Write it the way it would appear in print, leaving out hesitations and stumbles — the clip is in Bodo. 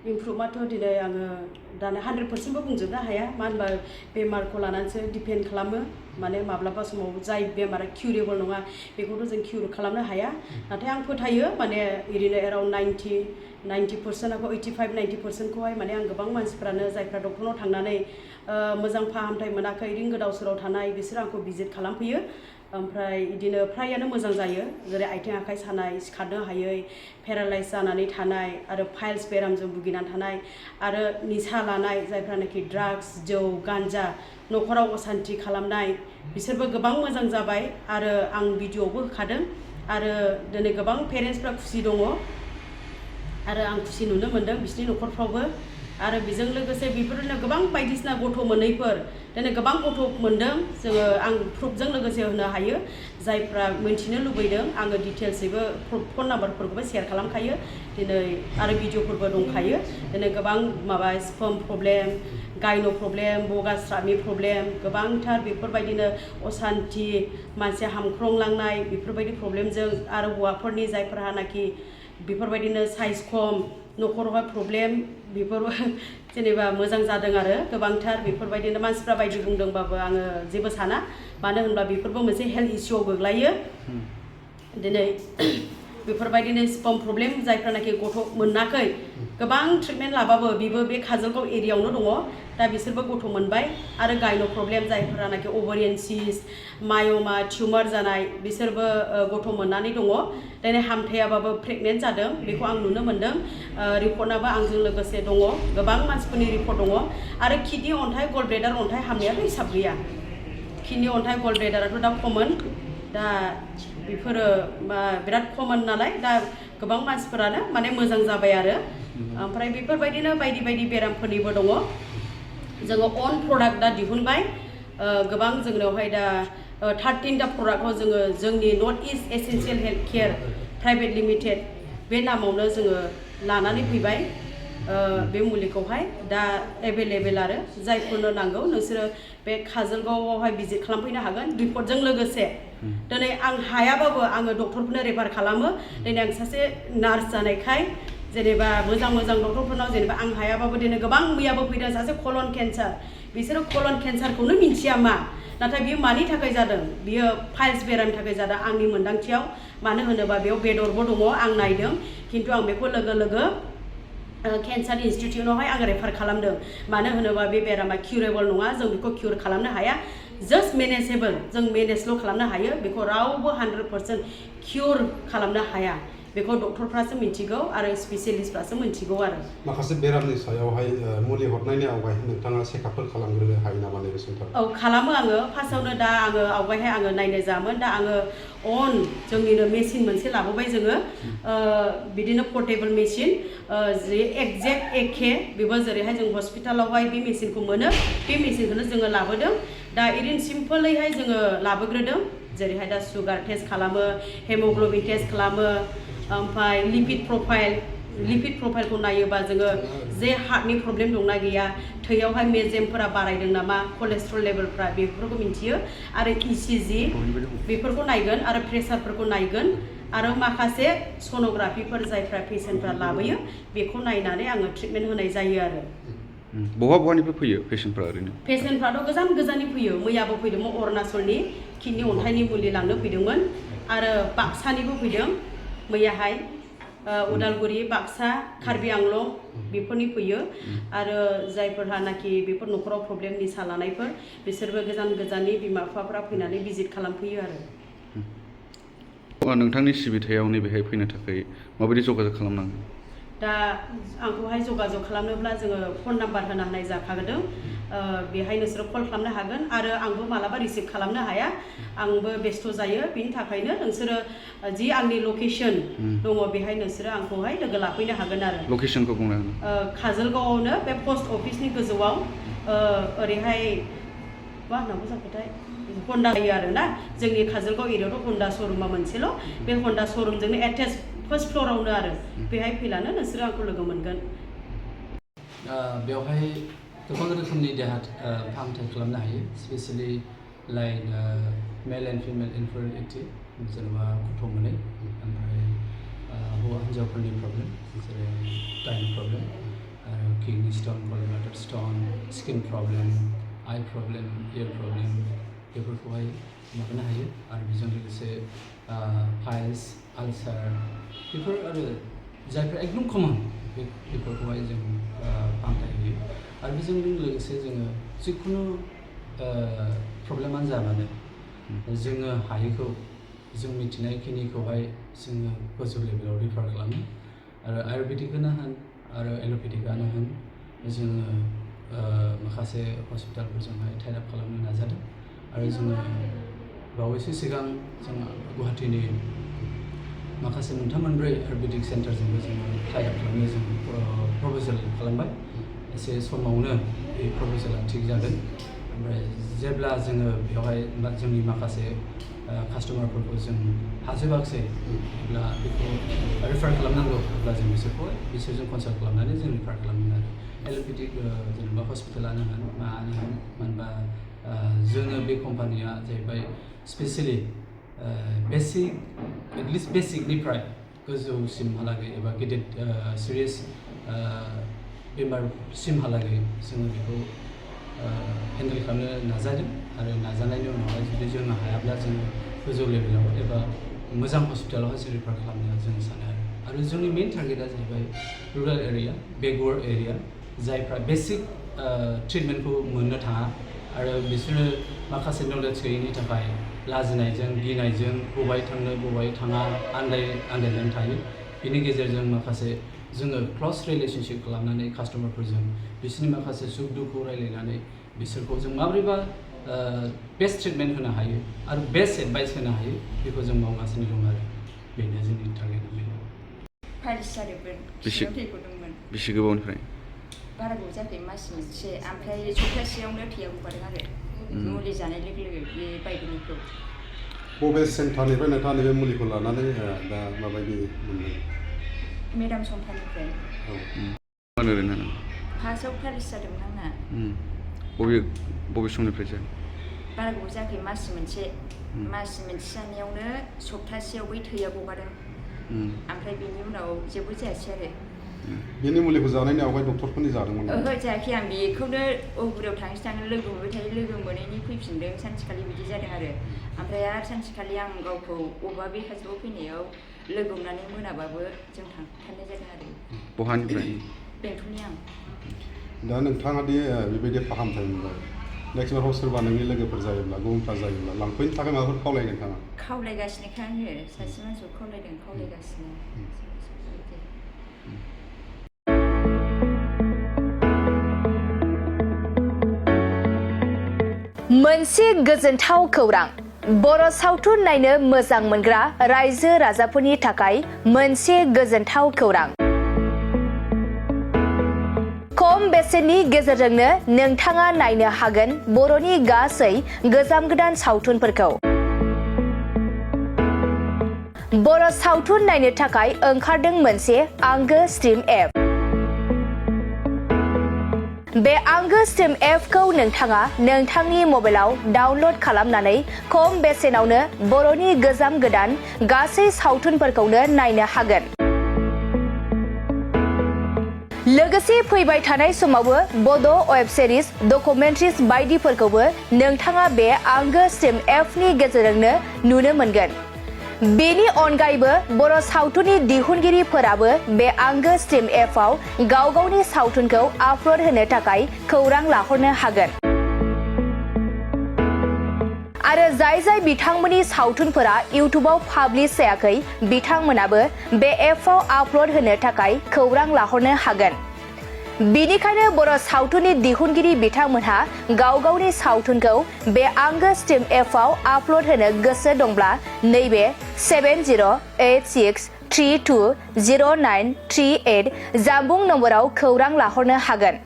इमप्रुभआथ' दिनै आङो दानो 100%बो बुंजोबनो हाया मानो होनबा बेमारखौ लानानैसो डिपेन्ड खालामो माने माब्लाबा समाव जाय बेमारा किउरेबल नङा बेखौथ' जों किउर खालामनो हाया नाथाय आं फोथायो माने ओरैनो एराउन्ड 90%खौ 85-90%खौहाय माने आं गोबां मानसिफ्रानो जायफ्रा डक्टरनाव थांनानै मोजां फाहामथाय मोनाखै ओरैनो गोदाव सोराव थानाय बिसोर आंखौ भिजिट खालामफैयो ओमफ्राय बिदिनो फ्रायानो मोजां जायो जेरै आथिं आखाइ सानाय सिखारनो हायै पेरालाइज जानानै थानाय आरो फाइल्स बेरामजों भुगिनानै थानाय आरो निसा लानाय जायफ्रानाखि ड्राग्स जौ गान्जा न'खराव असान्ति खालामनाय बिसोरबो गोबां मोजां जाबाय आरो आं भिडिअ'बो होखादों आरो दिनै गोबां पेरेन्टसफ्रा खुसि दङ आरो आं खुसि नुनो मोनदों बिसोरनि न'खरफ्रावबो आरो बेजों लोगोसे बेफोरनो गोबां बायदिसिना गथ' मोनैफोर दिनै गोबां गथ' मोनदों जोङो आं प्रुफजों लोगोसे होनो हायो जायफ्रा मिन्थिनो लुबैदों आङो डिटेल्सैबो फन नाम्बारफोरखौबो शेयार खालामखायो दिनै आरो भिडिअ'फोरबो दंखायो दिनै गोबां माबा स्पर्म प्रब्लेम गायन' प्रब्लेम बगास्राबनि प्रब्लेम गोबांथार बेफोरबायदिनो असान्ति मानसि हामख्रंलांनाय बेफोरबायदि प्रब्लेमजों आरो हौवाफोरनि जायफोरहानाखि बेफोरबायदिनो साइज खम न'खरावहाय प्रब्लेम बेफोरबो जेनेबा मोजां जादों आरो गोबांथार बेफोरबायदिनो मानसिफ्रा बायदि बुंदोंबाबो आङो जेबो साना मानो होनबा बेफोरबो मोनसे हेल्थ इस्युआव गोग्लैयो दिनै बेफोरबायदिनो स्पर्म प्रब्लेम जायफ्रानाखि गथ' मोनाखै गोबां ट्रिटमेन्ट लाबाबो बेबो बे काजलगाव एरियायावनो दङ दा बिसोरबो गथ' मोनबाय आरो गायन' प्रब्लेम जायफ्रानाखि ओभारियान सिस्ट माय'मा टिउमार जानाय बिसोरबो गथ' मोननानै दङ दिनै हामथायाबाबो प्रेगनेन्ट जादों बेखौ आं नुनो मोनदों रिपर्टआबो आंजों लोगोसे दङ गोबां मानसिफोरनि रिपर्ट दङ आरो किडनि अन्थाइ गल ब्लेडार अन्थाइ हामनायाथ' हिसाब गैया किडनि अन्थाइ गल ब्लेडाराथ' दा कमन दा बेफोरो बिराद कमन नालाय दा गोबां मानसिफोरानो माने मोजां जाबाय आरो ओमफ्राय बेफोरबायदिनो बायदि बायदि बेरामफोरनिबो दङ जोङो अन प्रडाक्ट दा दिहुनबाय गोबां जोंनावहाय दा 13टा प्रडाक्टखौ जोङो जोंनि north east essential health care private limited बे नामावनो जोङो लानानै फैबाय बे मुलिखौहाय दा एभेलेबेल आरो जायफोरनो नांगौ नोंसोरो बे काजलगावआवहाय भिजिट खालामफैनो हागोन रिपर्टजों लोगोसे दिनै आं हायाबाबो आङो डक्टरफोरनो रेफार खालामो दिनै आं सासे नार्स जानायखाय जेनेबा मोजां डक्टरफोरनाव जेनेबा आं हायाबाबो दिनै गोबां मैयाबो फैदों सासे कलन केन्सार बिसोरो कलन केन्सारखौनो मिन्थिया मा नाथाय बियो मानि थाखाय जादों बियो फाइल्स बेरामनि थाखाय जादों आंनि मोन्दांथियाव मानो होनोबा बेयाव बेदरबो दङ आं नायदों खिन्थु आं बेखौ लोगो लोगो केन्सार इन्स्टिटिउटआवहाय आं रेफार खालामदों मानो होनोबा बे बेरामा किउरेबल नङा जों बेखौ किउर खालामनो हाया जास्ट मेनेजेबल जों मेनेजल' खालामनो हायो बेखौ रावबो 100% किउर खालामनो हाया बेखौ डक्टरफ्रासो मिन्थिगौ आरो स्पेसियलिस्टफ्रासो मिन्थिगौ आरो माखासे बेरामनि सायावहाय मुलि हरनायनि आवगाय नोंथाङा चेकआपफोर खालामग्रोनो हायो नामा नैबे सेन्टाराव? औ खालामो आङो फार्स्टआवनो दा आङो आवगायहाय आङो नायनो जामोन दा आङो अन जोंनिनो मेसिन मोनसे लाबोबाय जोङो बिदिनो पर्टेबल मेसिन जे एक्जेक्ट एखे बेबो जेरैहाय जों हस्पिटालावहाय बे मेसिनखौ मोनो बे मेसिनखौनो जोङो लाबोदों दा ओरैनो सिम्पोलैहाय जोङो लाबोग्रोदों जेरैहाय दा सुगार टेस्ट खालामो हेमोग्ल'बिन टेस्ट खालामो ओमफ्राय लिपिड प्रफाइलखौ नायोबा जोङो जे हार्टनि प्रब्लेम दंना गैया थैयावहाय मेजेमफोरा बारायदों नामा कलेस्ट्रल लेभेलफ्रा बेफोरखौ मिन्थियो आरो इसिजि बेफोरखौ नायगोन आरो प्रेसारफोरखौ नायगोन आरो माखासे सन'ग्राफिफोर जायफ्रा पेसेन्टफ्रा लाबोयो बेखौ नायनानै आङो ट्रिटमेन्ट होनाय जायो आरो बहानिफ्राय फैयो पेसेन्टफ्रा ओरैनो? पेसेन्टफ्राथ' गोजाननि फैयो मैयाबो फैदोंमोन अरुणाचलनि किडनि अन्थाइनि मुलि लांनो फैदोंमोन आरो बाक्सानिबो फैदों मैयाहाय उदालगुरि बाक्सा कार्बि आंलं बेफोरनि फैयो आरो जायफोरहानाखि बेफोर न'खराव प्रब्लेम निसा लानायफोर बिसोरबो गोजाननि बिमा बिफाफ्रा फैनानै भिजिट खालामफैयो आरो नोंथांनि सिबिथायाव नैबेहाय फैनो थाखाय माबायदि जगाजग खालामनांगौ? दा आंखौहाय जगाजग खालामनोब्ला जोङो फन नाम्बार होना होनाय जाखादों बेहाय नोंसोरो कल खालामनो हागोन आरो आंबो मालाबा रिसिभ खालामनो हाया आंबो बेस्थ' जायो बिनि थाखायनो नोंसोरो जि आंनि लकेसन दङ बेहाय नोंसोरो आंखौहाय लोगो लाफैनो हागोन आरो लकेसनखौ बुंनो हागोन काजलगावआवनो बे पस्ट अफिसनि गोजौआव ओरैहाय मा होननांगौ जाखोथाय हन्डा जायो आरो ना जोंनि काजलगाव एरियायावथ' हन्डा शरुमा मोनसेल' बे हन्डा शरुमजोंनो एटेच फार्स्ट फ्ल'रावनो आरो बेहाय फैलानो नोंसोरो आंखौ लोगो मोनगोन बेवहाय गोबां रोखोमनि देहा फाहामथाय खालामनो हायो specially like male and female infertility जेनेबा गथ' मोनै ओमफ्राय हौवा हिन्जावफोरनि प्रब्लेम जेरै gyno problem kidney stone gallbladder stone skin problem eye problem ear problem बेफोरखौहाय माबानो हायो आरो बेजों लोगोसे पाइल्स आलसार बेफोर आरो जायफ्रा एकदम कमन बेफोरखौहाय जों फाहामथाय होयो आरो बेजों लोगोसे जोङो जिखुनु प्रब्लेमानो जाबानो जोङो हायैखौ जों मिथिनायखिनिखौहाय जोङो गोजौ लेभेलाव रिफार खालामो आरो आयुर्वेदिकआनो होन आरो एल'पेथिकआनो होन जोङो माखासे हस्पिटालफोरजोंहाय टाइ आप खालामनो नाजादों आरो जोङो बावैसो सिगां जों गुवाहाटीनि माखासे मोनथाम मोनब्रै आयुर्वेदिक सेन्टारजोंबो जोङो टाइ आप खालामनो जों प्रप'जेल खालामबाय एसे समावनो बे प्रप'जेला थिग जागोन ओमफ्राय जेब्ला जोङो बेवहाय जोंनि माखासे कास्टमारफोरखौ जों हाजोबाखसै अब्ला बेखौ रिफार खालामनांगौ अब्ला जों बिसोरजों कनसाल्ट खालामनानै जों रिफार खालामगोन आरो एल'पेथिक जेनेबा हस्पिटालानो होन मानो होन मानोबा जोङो बे कम्पानिया जाहैबाय स्पेसियेलि एटलिस्ट बेसिकनिफ्राय गोजौसिमहालागै एबा गेदेर सिरियास बेमारसिमहालागै जोङो बेखौ हेन्डेल खालामनो नाजादों आरो नाजानायनि उनावहाय जुदि जोङो हायाब्ला जोङो गोजौ लेभेलाव एबा मोजां हस्पिटालावहाय जों रिफार खालामनो जों सानो आरो जोंनि मेइन टारगेटआ जाहैबाय रुरेल एरिया बेकवार्ड एरिया जायफ्रा बेसिक ट्रिटमेन्टखौ मोननो थाङा आरो बिसोरो माखासे नलेज गैयैनि थाखाय लाजिनायजों गिनायजों बबाय थांनो बबाय थाङा आन्दायनानै थायो बिनि गेजेरजों माखासे जोङो क्लस रिलेशनशिप खालामनानै कास्टमारफोरजों बिसोरनि माखासे सुख दुखु रायलायनानै बिसोरखौ जों माबोरैबा बेस्ट ट्रिटमेन्ट होनो हायो आरो बेस्ट एडभाइस होनो हायो बेखौ जों मावगासिनो दं आरो बेनो जोंनि टारगेटआ बेनो फाइल्स जादोंमोन खिनायाव थै गदोंमोन बेसे गोबावनिफ्राय बारा गोबाव जायाखै मास मोनसे ओमफ्राय सप्तासेयावनो थैया गगारदों आरो मुलि जानाय लोगो लोगो बे बायदिनिखौ बबे सेन्टारनिफ्राय नोंथाङा नैबे मुलिखौ लानानै दा माबायदि मोनदों मेदाम सम्पानिफ्राय ओरैनो फार्स्टआव फाइल्स जादोंमोन आंना बबे समनिफ्राय जायो बारा गोबाव जायाखै मास मोनसे जानायावनो सप्तासेयाव बै थैया गगारदों ओमफ्राय बेनि उनाव जेबो जायासै आरो बेनि मुलिखौ जानायनि आवगाय डक्टरफोरनि जादोंमोन ओहो जायाखै आं बेखौनो अगुरियाव थाङो लोगो मोनबाय थायो लोगो मोनैनि फैफिनदों सानसेखालि बिदि जादों आरो ओमफ्राय आरो सानसेखालि आं गावखौ अबेबा बे हाजोआव फैनायाव लोगो हमनानै मोनाबाबो जों थांफानाय जादों आरो बहानिफ्राय बेंटलनि आं दा नोंथाङा दि बेबायदि फाहामथाय मोनबाय नेक्स्ट बाराव सोरबा नोंनि लोगोफोर जायोब्ला गुबुनफ्रा जायोब्ला लांफैनो थाखाय माबाफोर खावलायगोन नोंथाङा खावलायगासिनोखा आङो सासे मानसिखौ खावलायगासिनो मोनसे गोजोनथाव खौरां बर' सावथुन नायनो मोजां मोनग्रा रायजो राजाफोरनि थाखाय मोनसे गोजोनथाव खौरां खम बेसेननि गेजेरजोंनो नोंथाङा नायनो हागोन बर'नि गासै गोजाम गोदान सावथुनफोरखौ बर' सावथुन नायनो थाखाय ओंखारदों मोनसे आंगो स्ट्रिम एप बे आंगो स्ट्रिम एपखौ नोंथाङा नोंथांनि मबाइलाव डाउनल'ड खालामनानै खम बेसेनावनो बर'नि गोजाम गोदान गासै सावथुनफोरखौनो नायनो हागोन लोगोसे फैबाय थानाय समावबो बड' वेब सिरिज डकुमेन्ट्रिज बायदिफोरखौबो नोंथाङा बे आंगो स्ट्रिम एपनि गेजेरजोंनो नुनो मोनगोन बेनि अनगायैबो बर' सावथुननि दिहुनगिरिफोराबो बे आंगो स्ट्रिम एपआव गाव गावनि सावथुनखौ आपल'ड होनो थाखाय खौरां लाहरनो हागोन आरो जाय बिथांमोननि सावथुनफोरा इउट्युबाव पाब्लिश जायाखै बिथांमोनाबो बे एपआव आपल'ड होनो थाखाय खौरां लाहरनो हागोन बेनिखायनो बर' सावथुननि दिहुनगिरि बिथांमोनहा गाव गावनि सावथुनखौ बे आंगो स्ट्रिम एपआव आपल'ड होनो गोसो दंब्ला नैबे 7086320938 जानबुं नम्बराव खौरां लाहरनो हागोन।